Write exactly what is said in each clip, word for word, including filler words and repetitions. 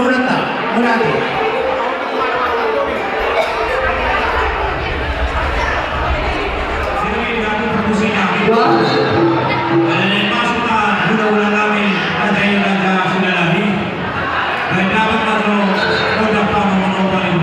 Murata, murata. Jadi, dari permusikan. Wah. Ada yang masuk ke guna-guna kami, ada yang ada sudah lagi. Baik, dapat masuk, udah paham, mau paling.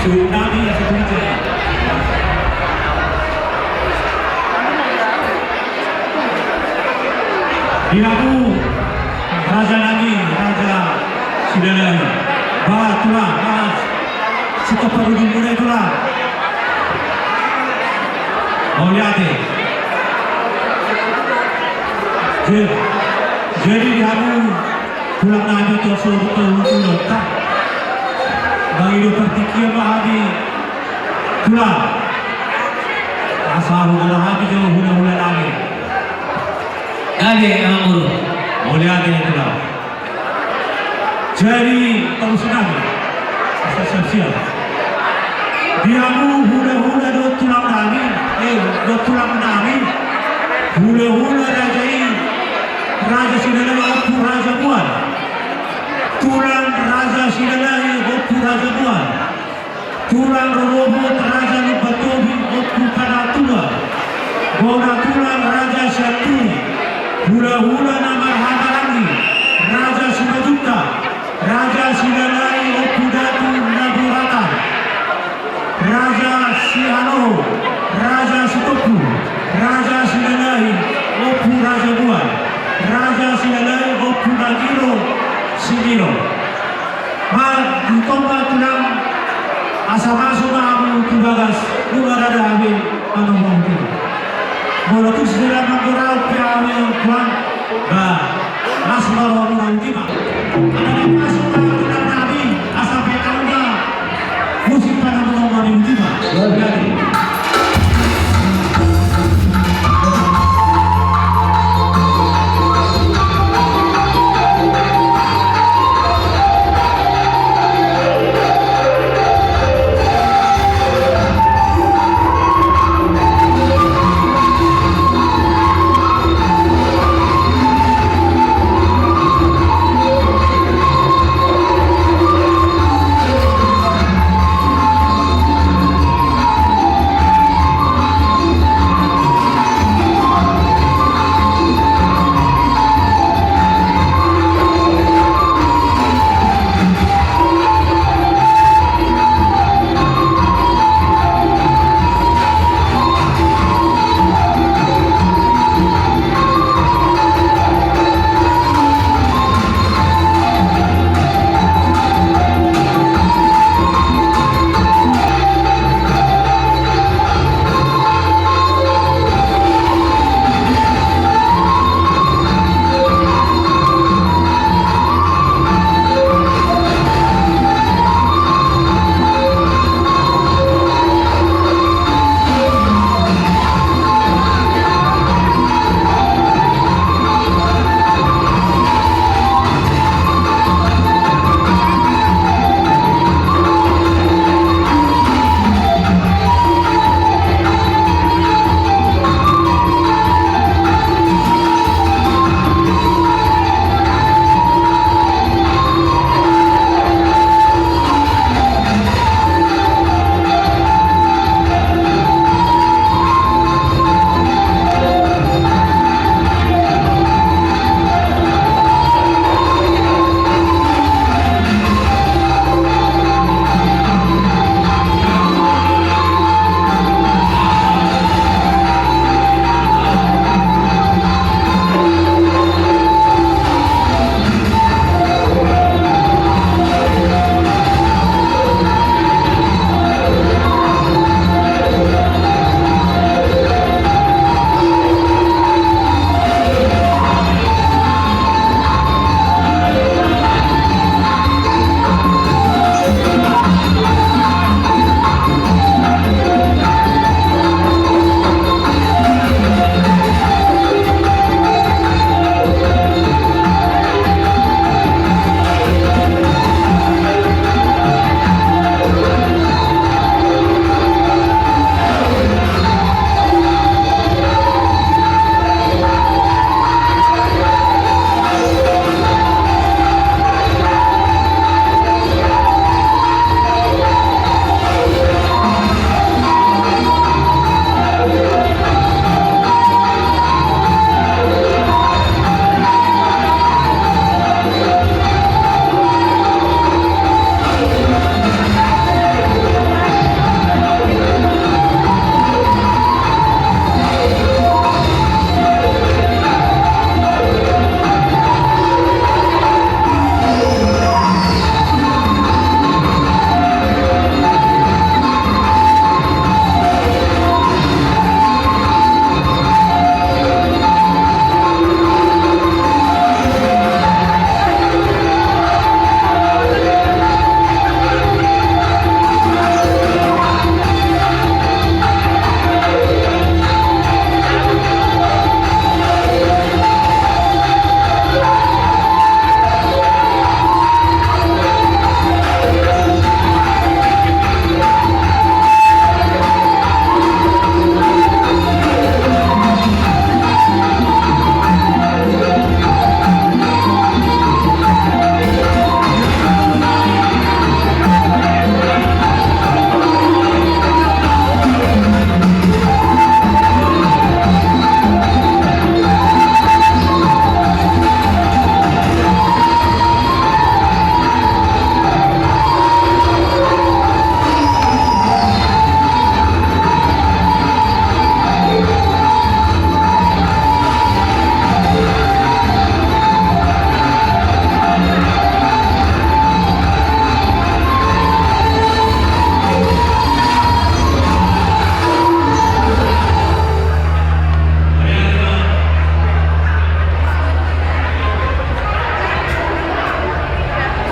Nami asa tulica. Di hamu raja nami, raja Silalahi. Ba tulang, ba sitop parujung muna i tulang. Mauliate. Jadi, jadi di hamu tulang nami, asa hupasahat hami tu hulahulamuna. Mangido partingkian ma hami tulang. Asa huboto hami jo hulahula nami. Dage amang boru. Mauliate tulang. Jadi, tarushon hami. Asa siap-siap. Di hamu hulahula dohot tulang nami, eh, dohot tulang nami. Hulahula raja i, raja Silalahi Ompu Raja Mual. Tulang raja Silalahi Ompu Raja Mual. Tulang rorobot raja Lumban Tobing Ompu Panatua. Bona tulang raja Sianturi. Hulahula na marhahamaranggi raja Simanjuntak. Raja Silalahi Ompu Datu Naboratan. Raja Sihaloho, raja Sitompul, raja Silalahi Ompu Raja Mual, raja Silalahi Ompu Nangiro Simiro. Ba, ditong ma tulang, asa masuk ma hamu tu bagas, nunga rade hami manang manguti. Molo tung sisada manggoraon pe hami, Tulang, ba, masuk ma roha muna, uti ma. Ala na masuk ma tulang nami, asa pe angka musik panamuna ma, uti ma. Jadi.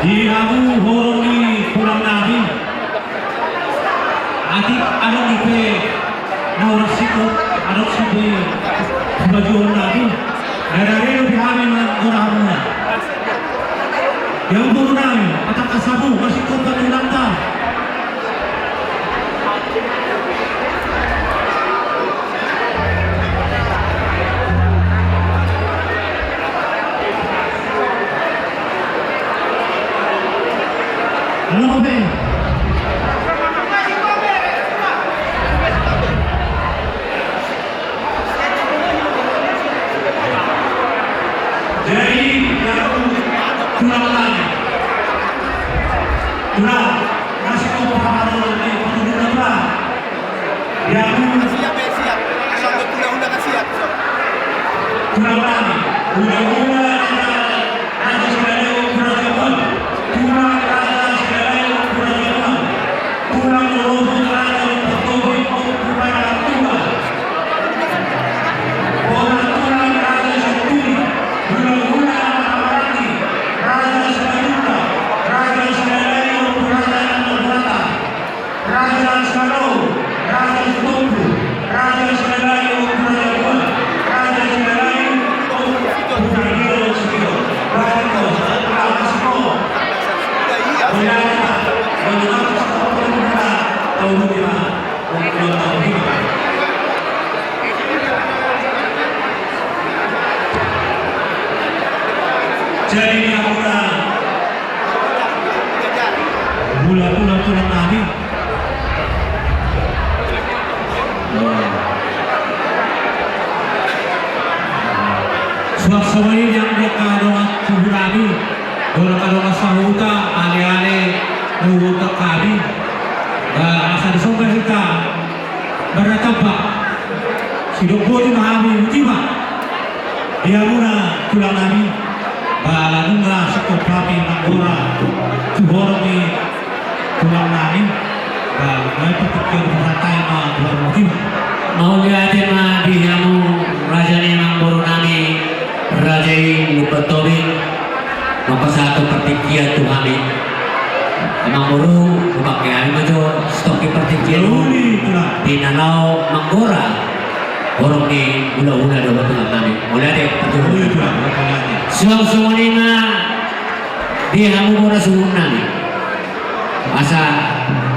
Di hamu horong ni tulang nami. Atik adong dope na hurang singkop, adong singkop di pajuhon nami. Dari dope hami manggora hamuna. Di hamu boru nami, patangkas hamu, masingkop patulangta. Jadi, tulang nami. Tulang, masingkop hamu, tulang. Siap, eh, siap. Sampai hula-hula kan siap, siap. Tulang nami, hula-hula, raja, raja Simaleo, raja Simaleo. Tulang, raja Simaleo, raja Simaleo. Tulang, raja Simaleo, raja Simaleo. Tulang, tulang, raja Simaleo. Hula-hula, raja Simaleo, raja Simaleo, raja Simaleo. Raja Simaleo, raja Sitompul, raja Simaleo, raja Buan, raja Simaleo, raja Simaleo, raja Simaleo, raja Simaleo, raja Simaleo. Jadi, di hamu na hula-hula, tulang nami. Suang songon i di angka dongan tubu nami, dongan, dongan sahuta, ale-ale, dongan hami. Ba, asa dison ma hita marnatamba. Sidok boti ma hami, boti ma. Di hamuna tulang nami, ba, ala nunga singkop hami manggora tu horong ni tulang nami, ba, nunga partingkian, hupasahat hami ma tu horong, boti ma. Mauliate ma di hamu raja ni amangboru nami, raja i Lumban Tobing. Hupasahat partingkian tu hami. Amangboru, hupangke hami ma jo sitongkin partingkian. Uli, tulang. Di na laho manggora horong ni hula-hula dohot tulang nami. Mauliate, uli, tulang. Suang songon i ma di hamu boru suhut nami. Asa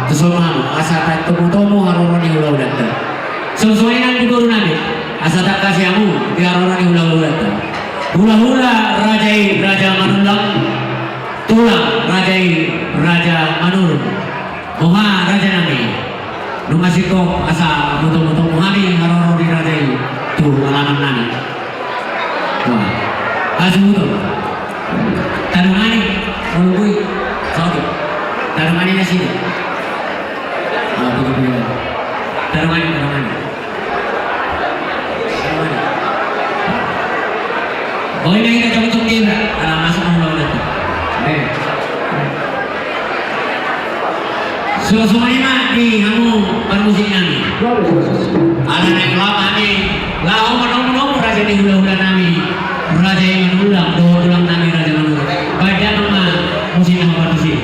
tuson ma hamu, asa tatomu-tomu haroro ni hula-hulanta. Suang songon i nang di boru nami, asa tangkasi hamu di haroro ni hula-hulanta. Hula-hula, raja i Raja Manullang, tulang, raja i Raja Manurung. Boha, raja nami? Nunga singkop asa boto-boto hami haroro ni raja i tu alaman nami. Wah, asa boto. Tadongani, molo boi. Saotik. Tadongani nasida. Ah, betul, betul. Tadongani, tadongani. Boi ma hita tongtong dia, ala masuk ma hula-hula tu. Eh. Suang songon i ma di hamu parmusik nami. Ala naeng laho hami laho manomu-nomu raja ni hula-hula nami, Raja i Manullang dohot tulang nami Raja Manurung. Baen damang ma musik na parmusik.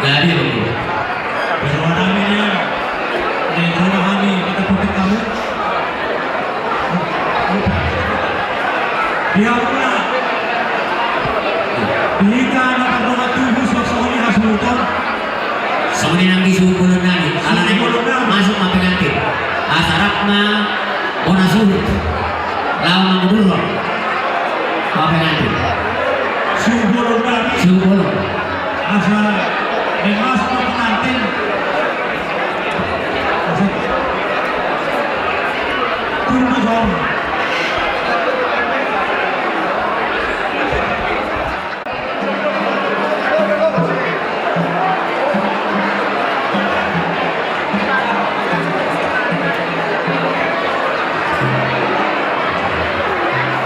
Jadi, Bang. Bersama kami, ya. Jadi, sama kami, kita putih kamu. Dia pula. Di hita na tardongan tubu, suak songon i hasuhuton. Songon i nang di suhut bolon nami. Ala na i, masuk ma pengantin. Asa rap ma bona suhut. Laho mangudurhon. Apa nanti? Suhut bolon tadi. Suhut bolon. Asa, memang sudah pengantin. Asa, turun dong.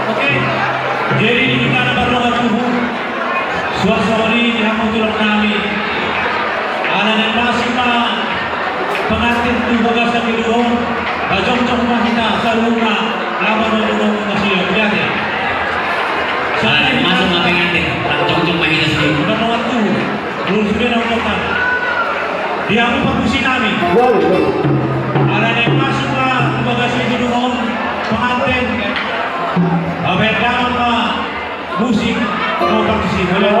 Oke, jadi di hita na tardongan tubu, suang songon i di hamu tulang nami, ala naeng masuk ma pengantin tu bagasan gedung on, jongjong ma hita saluhutna, laho manang gedung on na siap, lihat ya. Ala naeng masuk ma pengantin, jongjong ma hita saluhutna. Tardongan tubu, lurus sude na umpatan. Di hamu parmusik nami. Ala naeng masuk ma tu bagasan gedung on, pengantin. Bapak damang ma. Musik, mau partisi, boleh.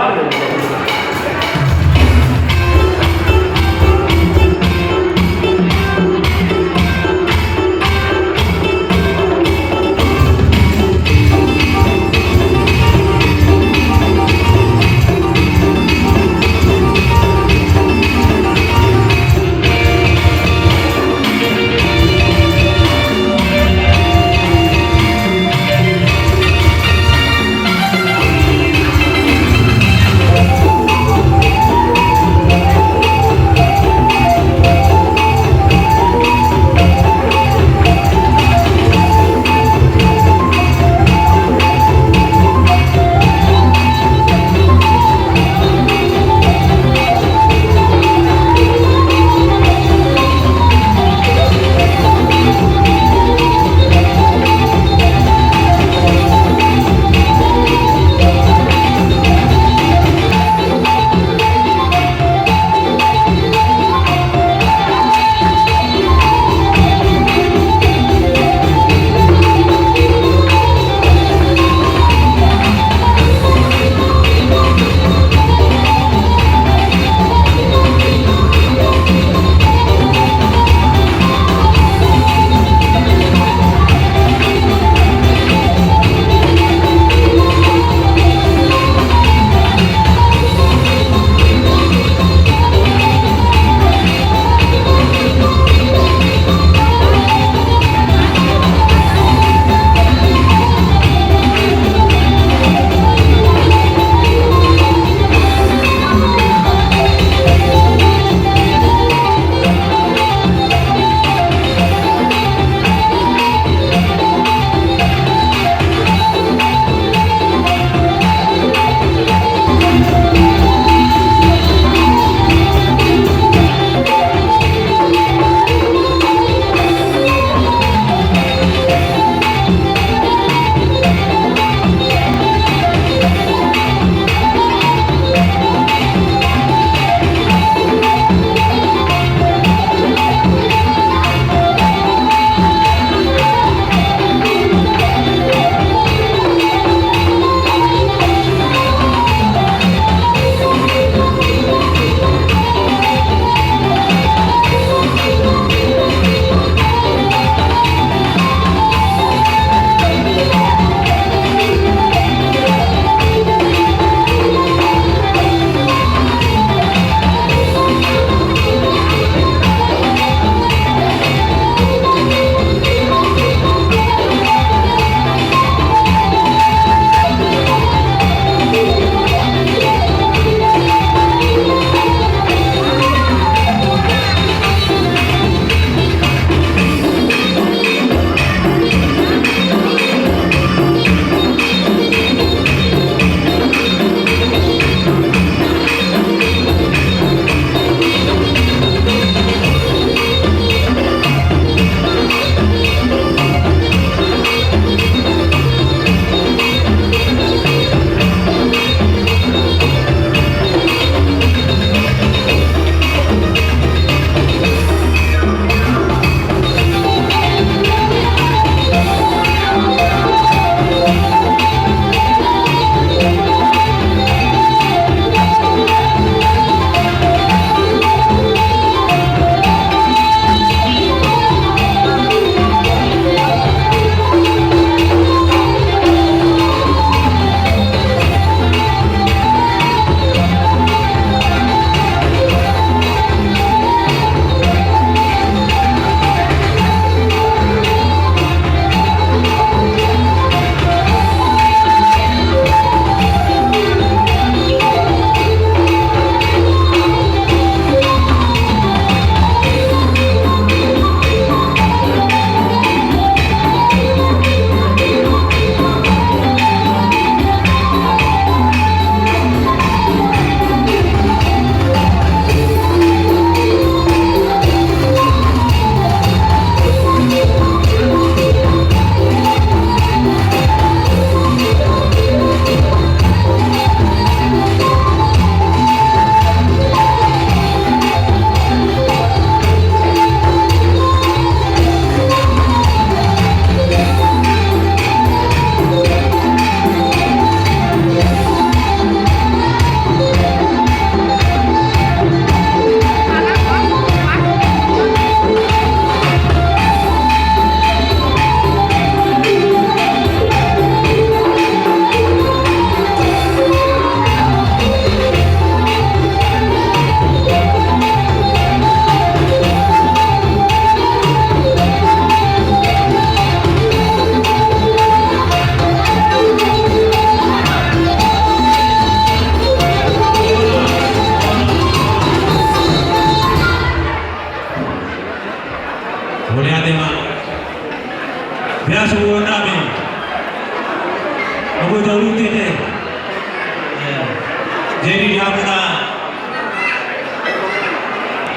Jadi di hamuna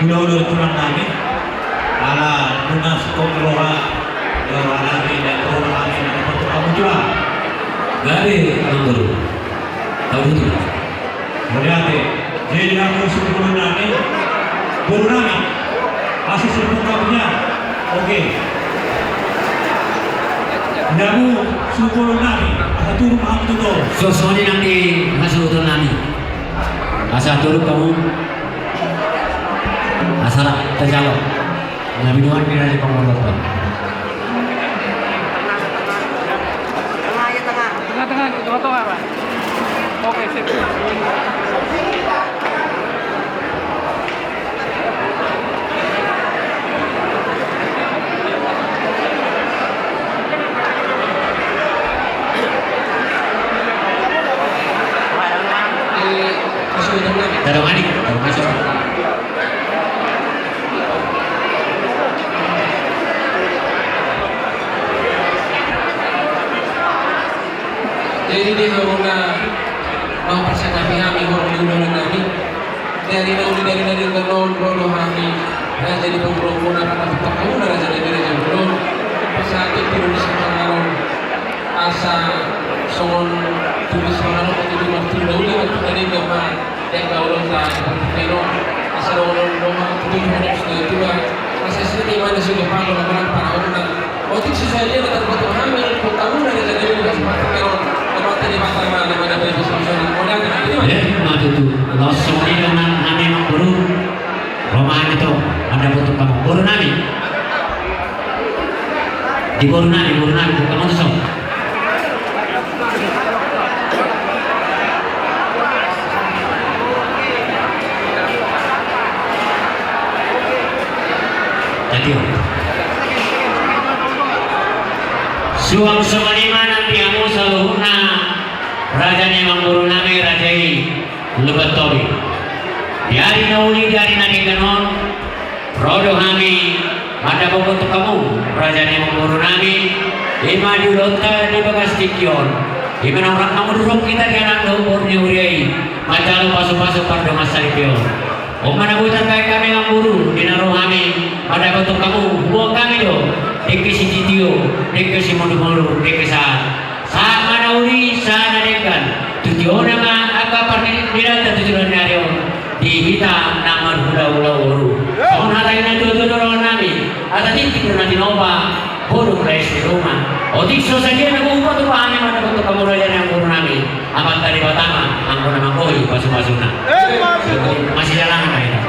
hulahula, tulang nami, ala nunga singkop roha, roha nami, dan roha nami, dan roha nami, tulang. Gari, Amang Boru. Tahu betul. Mauliate. Jadi di hamu suhut nami, boru nami, asa sirpun kapunya. Oke. Di hamu suhut nami, asa turun hamu tu toru. Songon i nang di hasuhuton nami. Asa turun hamu. Asa tajalo. Na binuan di raja pangolot. Tengah, tengah, tengah, tengah, Pak. Oke, sip. Tadong ani, tadong ani. Jadi di hamuna, mau pasangapi hami, horong di ulaon nami. Dari na uli, dari na denggan on, ro do hami raja ni pamoruonmuna, rap dohot hamuna raja nami, raja ni ulaon. Pasahat tu di sipanganon, asa songon tu di sipanganon, tu di martua na uli, martua na denggan ma. Asa dohonon do ma tu tua, asa sirang i ma na sude panggo na manang panahonna. Otik so sadia na tarboto hami tu hamuna na jadi di bas partai on. Amanta Debata ma na mandapothon pasu-pasuna. Mauliate. Ima tutu. Laos songon i do nang hami, Amang Boru. Ro ma hami tu mandapothon hamu, boru nami. Di boru nami, boru nami, boru nami tu son. Jadi, suang songon i ma nang di hamu saluhutna, raja ni amangboru nami, raja i Lumban Tobing. Di ari na uli, di ari na denggan on, ro do hami mandapothon tu hamu, raja ni amangboru nami, ima di ulaonta di bagas tingki on. Ima na hurang hamu durung hita di anak dohot boru ni huria i manjalo pasu-pasu pardongansaripeon. On ma na boi tarbahen hami, amangboru, di na ro hami mandapothon hamu, huboan hami do dengke sitio-tio, dengke simonding-monding, dengke sahat. Sahat ma na uli, sahat na denggan. Tu tiona ma angka parnidanta tu joloan ni ari on di hita na marhula-hula boru. Songon hata ni natua-tua do, dohonon nami: Hata tingting do na tinopa, hodong lais ni ruma. Otik so sadia na huboan tu hami mandapothon hamu, raja ni amangboru nami, Amanta Debata ma anggo na manggohi pasu-pasuna. Masidalangan ma hita.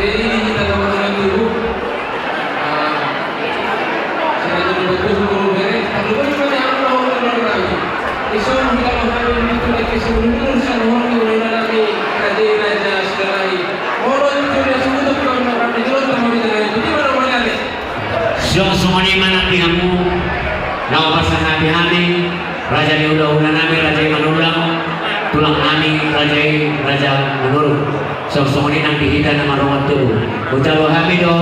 Jadi, di hita na marhula tubu, ah, selain itu, betul, betul, beres, tapi betul, betul, yang mau, mau, mau, mau. Dison hita ma hami, betul, betul, sebelum itu, saluhutna, raja, raja, saudara. Molo itu dia sebut, betul, betul, betul, betul, betul, betul, betul, betul, betul, betul. Suang songon i ma nang di hamu, laho pasangapi hami, raja ni hula-hula nami, raja i Manullang, tulang nami, raja i Raja Manurung. Suang songon i nang di hita na mardongan tubu. Hujalo hami do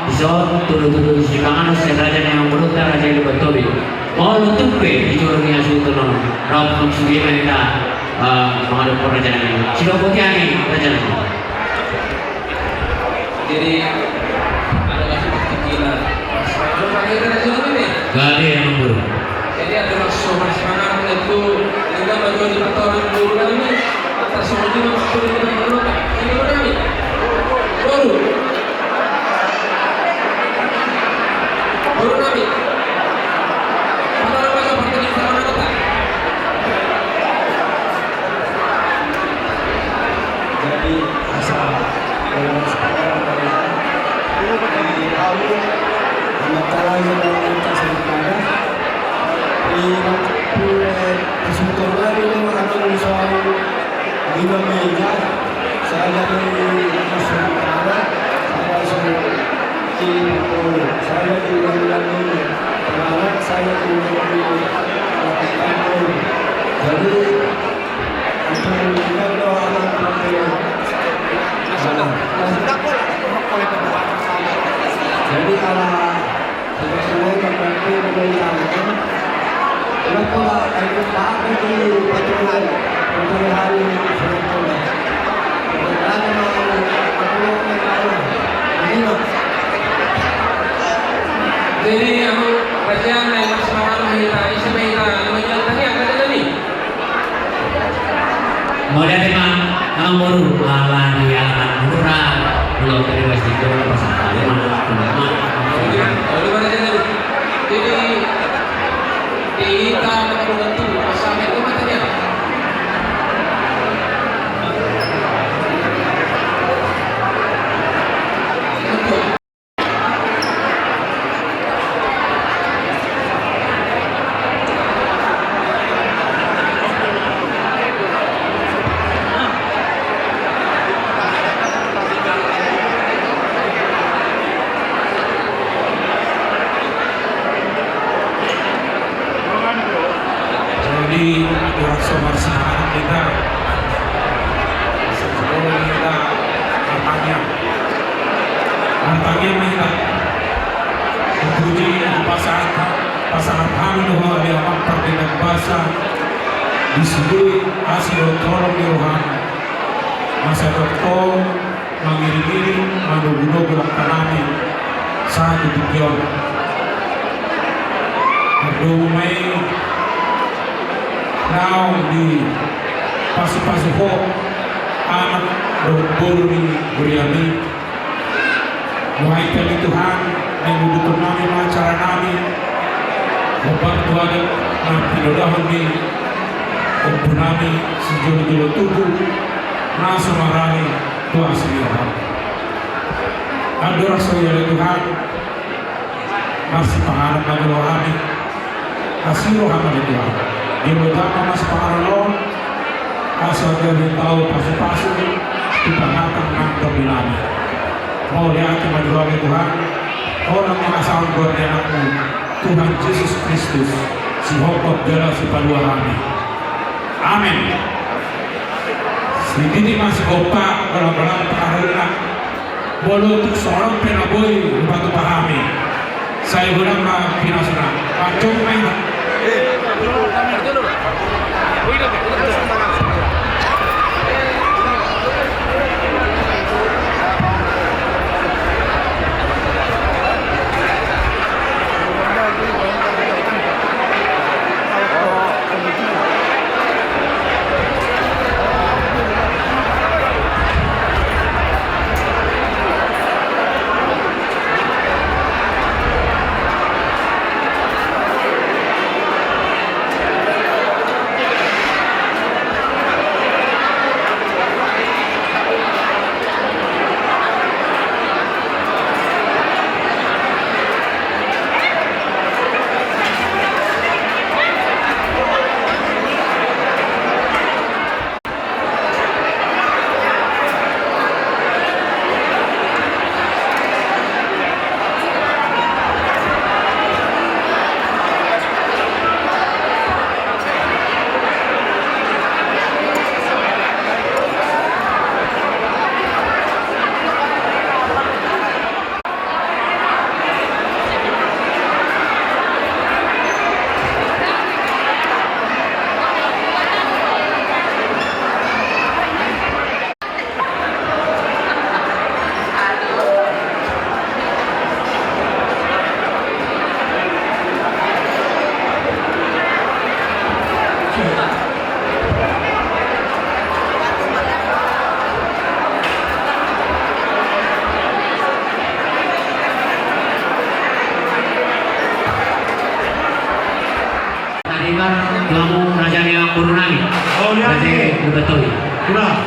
dison tudu-tudu sipanganon sian raja ni amangborunta, raja i Lumban Tobing. Molo tung pe di jolo ni hasuhuton on, rap sude ma hita, eh, mangadophon raja nami. Sidok boti hami, raja nami. Jadi, ada lagi pertikaian. Anu, pakai ada lagi ini. Gak ada yang nunggu. Jadi, ada langsung mas mangan itu, tinggal baju di motor dulu kan ini. Atas semua juga, mas, turun di motor dulu. Ini mana nih? Baru. Baru kami. Mana, mana, mana, mana, mana, mana? Jadi, asa, eh, sekarang, eh, di awal, amat kalai, sedang, sedang, di waktu, eh, di Sumatera, ini, akan soal Saya di Nusantara, saya di Timur, saya di Nusantara, saya di Timur. Jadi, untuk kita doa, jadi kalau Jadi, anu, bagian yang semangat kita, isi kita, anu, bagian tadi apa tadi? Mauliate ma, amang boru, ala ni alaman mura, belum terima sedikit, pasal dia mah. Jadi, kita anak buah tu, pasal itu mah tadi apa? Jadi, orang somar semangat kita. Sekolah kita bertanya. Martangiang ma hita. Puji pasahat, pasahat hami do Ho ale Amang pardenggan basa, disi do asi dohot holong ni rohaM. Masa dohot mangiring-iring, manogu-nogu langkanami sahat tu tingki on. Mardomu ma i naung dipasu-pasu Ho anak dohot boru ni huriaMi. Nuaeng pe ale Tuhan, naeng hubotoonnami ma acaranami, hombar tu adat na pinodahon ni ompunami sijolo-jolo tubu, na so marale tu asi ni rohaM. Andorang songon i ale Tuhan, marsipanganon ma jolo hami. Asi rohaM ale Tuhan. Jolo jama marsipanganon on, asa gabe tau pasu-pasu tu pangatang nang tondinami. Mauliate ma di Ho ale Tuhan, holan mangasahon goar ni AnakMu, Tuhan Jesus Kristus, sihophop jala sipalua hami. Amen. Sididi ma sigompa, golang-golang pangarahutna. Molo tung songon on pe na boi hupatupa hami, sai godang ma pinasuna. Pancung ma i. Taribar tu hamu raja ni amangboru nami. Oh, iya, raja iya. Lubatowi. Kurang.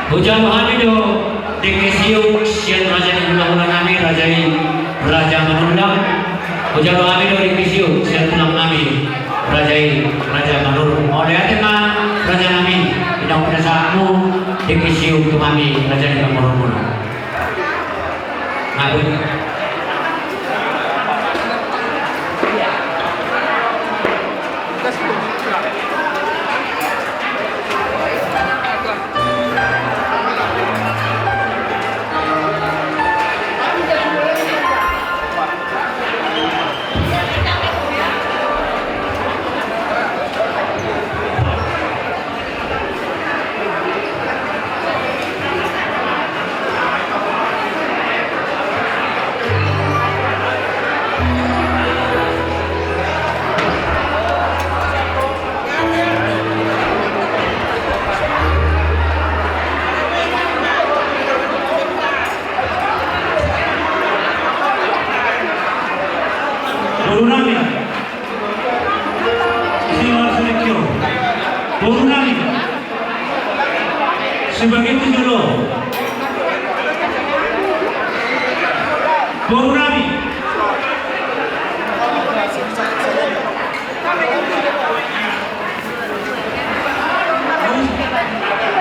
Hujalo hami do dengke siuk sian raja ni hulahula nami, raja i Raja Manurung. Hujalo hami do dengke siuk sian tulang nami, raja i Raja Manurung. Mauliate ma raja nami, pinangundulanmu dengke siuk tu hami raja ni Manurung. Begitu dulu. Boru nami.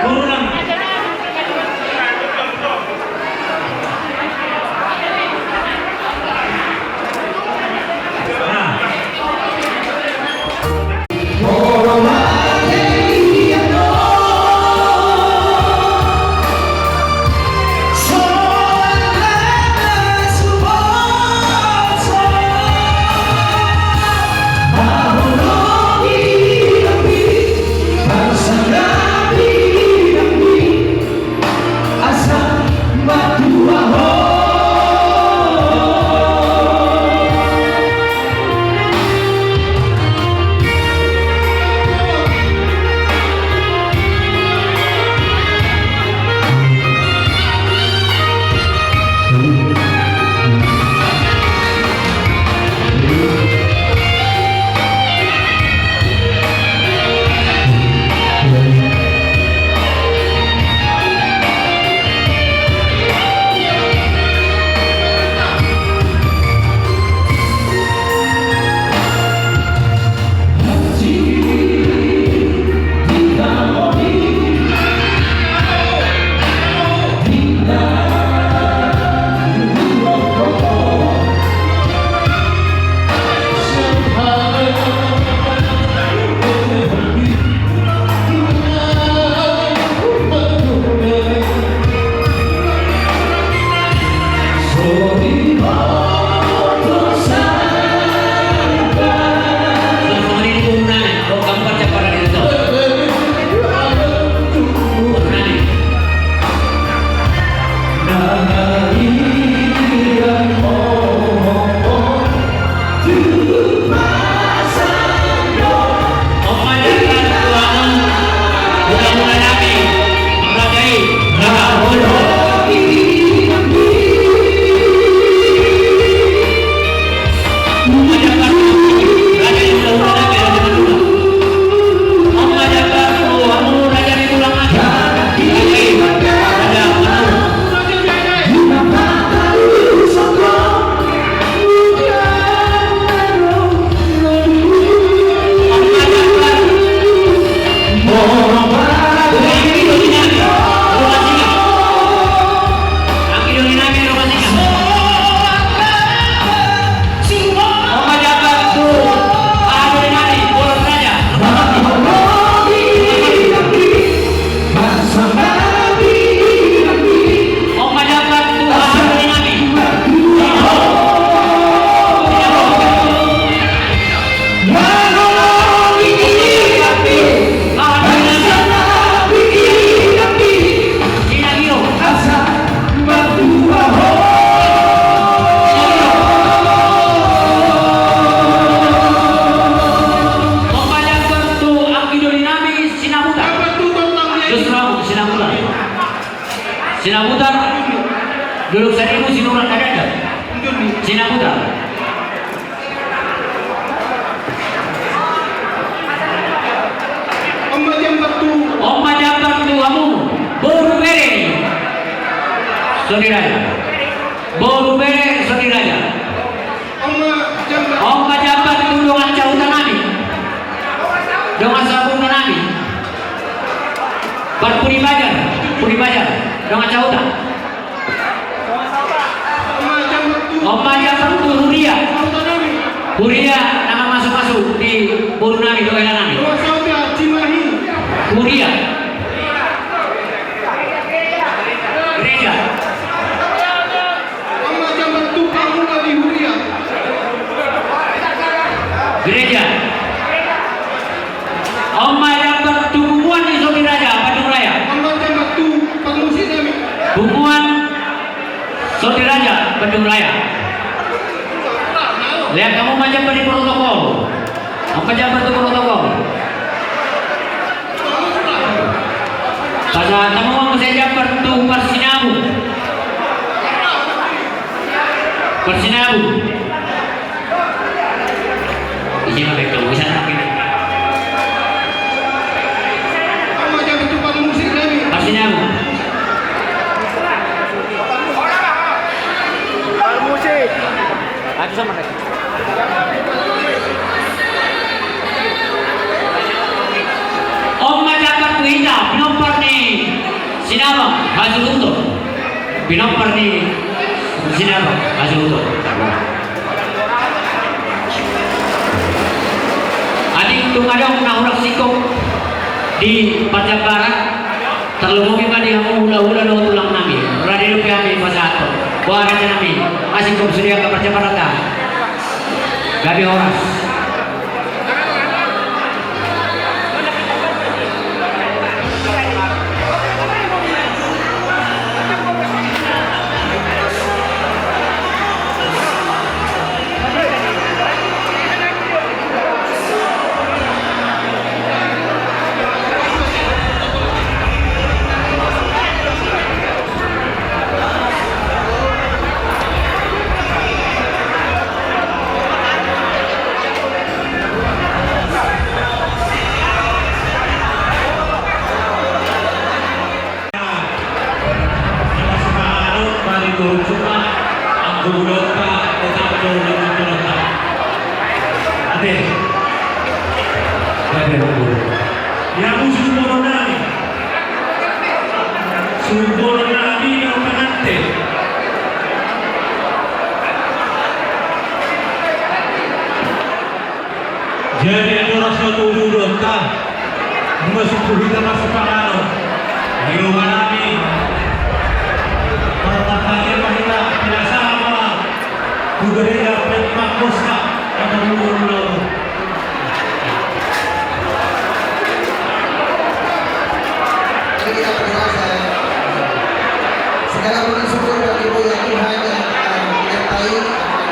Boru nami. Sinabutar. Justru Sinabutar. Sinabutar. Dolok Saribu, Sinurat, Kadada. Sinabutar. On ma jambar tu. On ma jambar tu hamu. Boru bere. Sodiraja. Boru bere, Sodiraja. On ma jambar tu dongan sahuta nami. Dongan sahuta nami. Parpudi pajar, pudi pajar. Dongan sahuta. On ma jambar tu huria. Huria na mamasu-masu di boru nami, dohot hela nami. Huria. Gereja. On ma jambar tu pangula di huria. Gereja. On ma jambar tu punguan ni Sodiraja, Bandung Raya. On ma jambar tu pangusik nami. Punguan Sodiraja, Bandung Raya. Lean hamu ma jambar di protokol. On ma jambar tu protokol. Pasahat hamu ma muse jambar tu parsinabung. Parsinabung. Isi ma baik tu, isi ma baik. On ma jambar tu parmusik nami. Parsinabung. Sinabang, hasuhuton. Pinompar ni Sinabang, hasuhuton. Atik tung adong na hurang singkop di parjambaran, tarlumobi ma di hamu hulahula dohot tulang nami. Rade dope hami pasahathon. Boha raja nami, masingkop sude angka parjambaranta. Gabe horas. Ate. Ate, ate. Ya, musuh corona ni. Sumbono nami na pangante. Jadi, andorang so tudu do hita, nunga sumpu hita marsipanganon. Di roha nami, martangkali ma hita, pinasaha ma tu gereja Pempak Kosta, angka mulu-mulu. Mari kita berdoa, saudara. Segala puji syukur bagi Mu, ya Tuhan, yang telah menyertai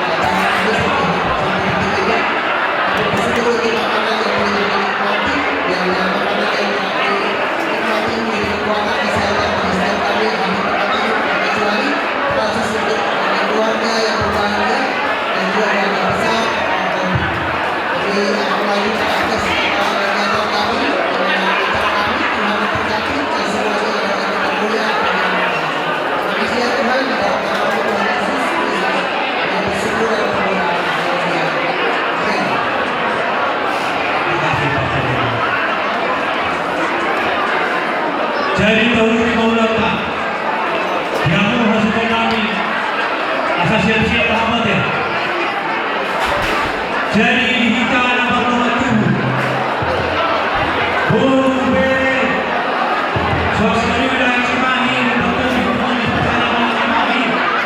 acara kami sampai, sampai detik ini. Bersyukur untuk makanan yang boleh kami nikmati, biarlah makanan yang kami nikmati menjadi kekuatan, kesehatan bagi setiap kami yang hadir di tempat ini, terkecuali khusus untuk keluarga yang berbahagia dan juga keluarga besar. Jadi, aku lanjut ke atas, eh, kegiatan kami, eh, acara kami, Tuhan memberkati, dan semuanya adalah kita mulia. Makasih ya Tuhan, di dalam nama Tuhan Yesus, kami bersyukur dan berdoa. Amin. Jadi, tahun ini mau datang. Di hamu hasuhuton nami, asa siap-siap ma hamu ate. Jadi di hita na parlongan tubu, boru bere, suang sitio ni Tuhan Jimahi, Umpartobi, Tuhan Jimahi,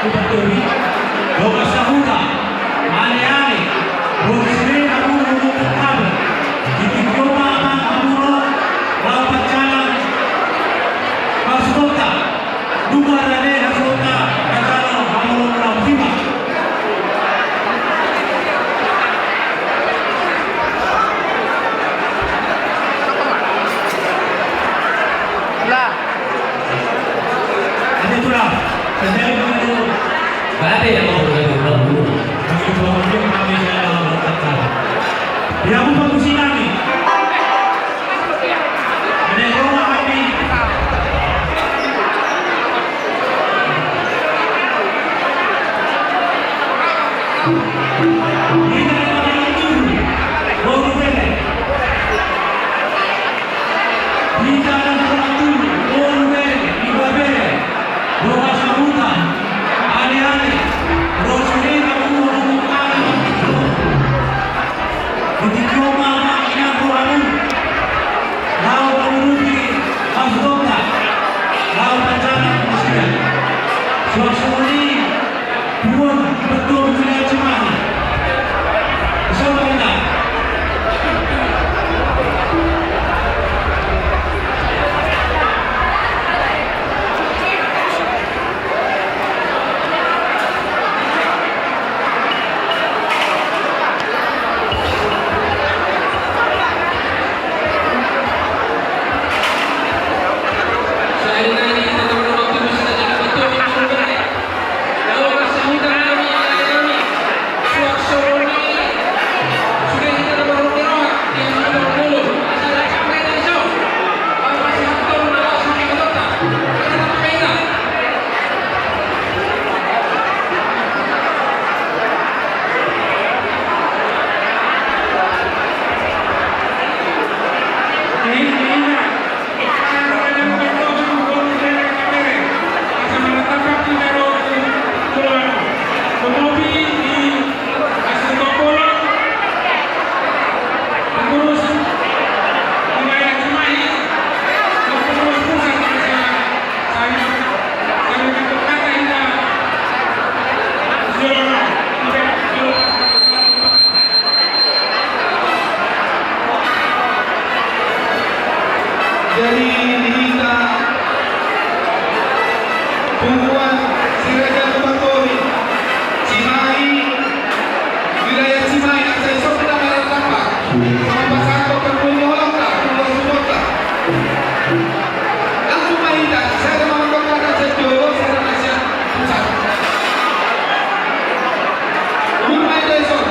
Umpartobi, dongan sahuta, aleale, boru sirena, boru, boru, boru, boru, di tingki on ma amang hamu ro, laho pajalang hasuhutonta. Jadi di hita punguan Si Raja Ampumartobi, Cimahi, wilayah Cimahi, asa dison hita mardalan rap. Songon pasahathon parbue ni holongta, parbue ni holongta. Langsung ma hita, sada ma mandok hata sian jolo, sada ma sian pusat. Udur ma hita dison.